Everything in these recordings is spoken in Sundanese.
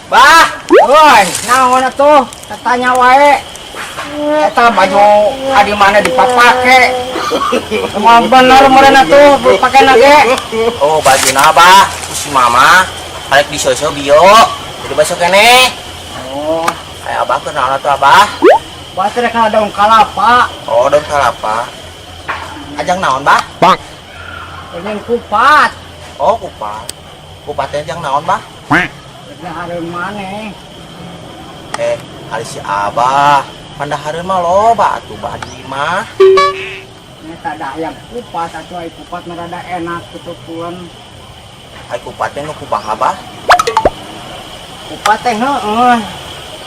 Bah, woi, naon atuh? Tanya wae. Eta baju adi mana dipapake? Emang bener meureun atuh pake ge. Oh, bajuna bah, si mama arek disosio bio. Jadi baso kene. Oh, Aya abah keur naon atuh abah? Bah teh rek daun kalapa. Oh, daun kalapa. Ajang naon, bah? Pengen kupat. Oh, kupat. Kupat teh ajang naon, bah? Rek maneh. Eh, ari si abah. Pandahareun mah loba atuh bah di mah. Eta da hayang kupat atuh ai kupat mah rada enak kitu pulen. Ai kupat teh nu kumaha, bah? Kupat teh heueuh.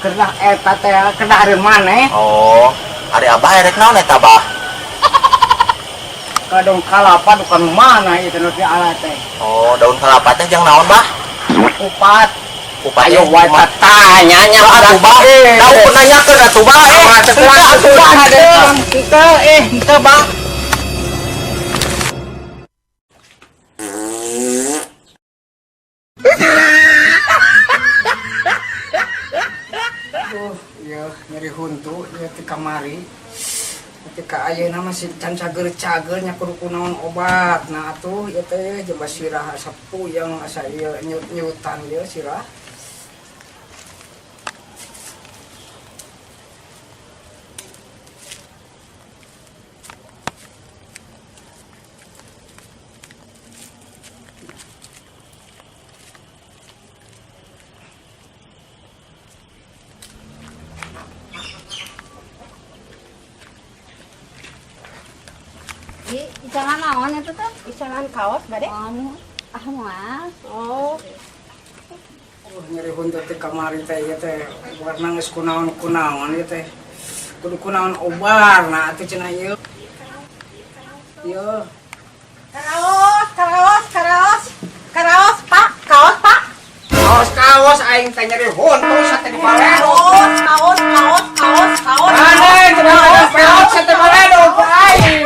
Kedah eta teh kedahareun maneh. Oh, ari abah erek naon eta, bah? Ka daun kalapa dukan mana ieu teh nu diala teh. Oh, daun kalapa teh jang naon, bah? Kupat. Kupat Ayo wae tanya nya atuh, bah. Tahu nanyakeun atuh, bah. Teu atuh, bah. Henteu, henteu, bah. Aduh, ieu nyeri huntu ieu ti kamari. Ketika ayeuna masih can cager-cager nya kudu kunaon obat. Nah atuh ieu teh jaba sirah asa puyeng asa ieu nyut-nyutan ieu sirah. Icalan naon eta teh? Icalan kaos bade? Anu, ah moal. Oh, Nyeri huntu ti kamari teh ieu teh warna geus kunaon-kunaon ieu teh. Kudu kunaon obat. Nah atuh cenah ieu. Ieu karaos, karaos, karaos. Karaos, Pak. Kaos, Pak. Kaos-kaos aing teh nyeri huntu sate di baledo. Kaos, kaos, kaos, kaos, kaos. Aneh, cenah ada peot sate baledo ku aing.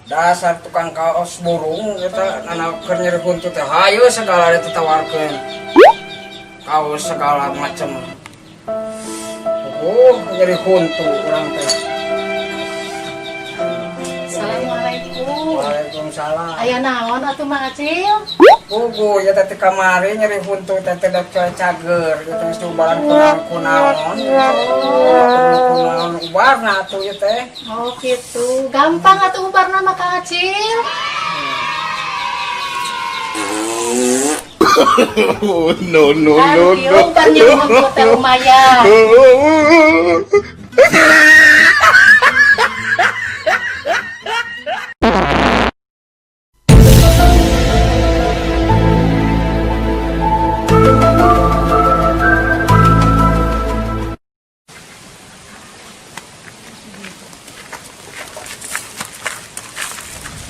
Dasar tukang kaos burung eta nana keur nyeri huntu teh hayu segala ditawarkeun. Kaos segala macem. Oh, nyeri huntu urang teh. Assalamualaikum. Waalaikumsalam. Aya naon atuh Mang Acil? Pugu ya teh kamari nyeri huntu teh teh cager gitu geus diubaran kunaon-kunaon. Kunaon ubarna atuh ieu teh. Oh gitu. Gampang atuh ubarna mah Kang Acil. No, no, no, no. Ubar nyeri huntu teh lumayan.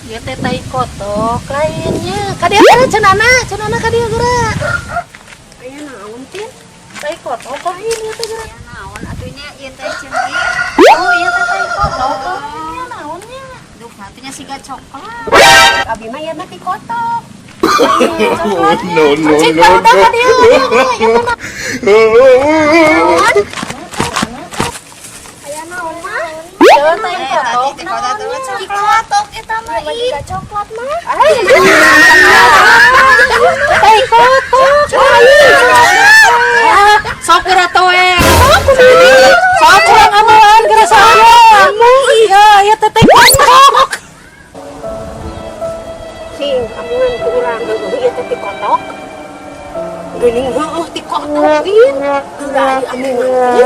Ieu teh tai kotok lainnya. Ka dieu geura cenana, cenana ka dieu geura. Aya naon, Tin? Tai kotok lain ieu teh geura. Naon atunya ieu teh ceungit. Oh, ieu teh tai kotok. Lainnya naonnya? Duh, atunya siga coklat. Abi mah ieu mah ti kotok. No, no, Cik no, barudak no. ka dieu. Ieu teh Aya naon mah? Ieu tai kotok. Tadi teh kotok Ti kotok eta mah ih. siga coklat mah. Tai kotok. Ah, sok geura toe. Sok urang amalan geura saya. Iya, ieu teh tai kotok. Sing, amungan ku urang heueuh ieu teh ti kotok. Geuning heueuh ti kotok, Tin. Geura ieu amungan.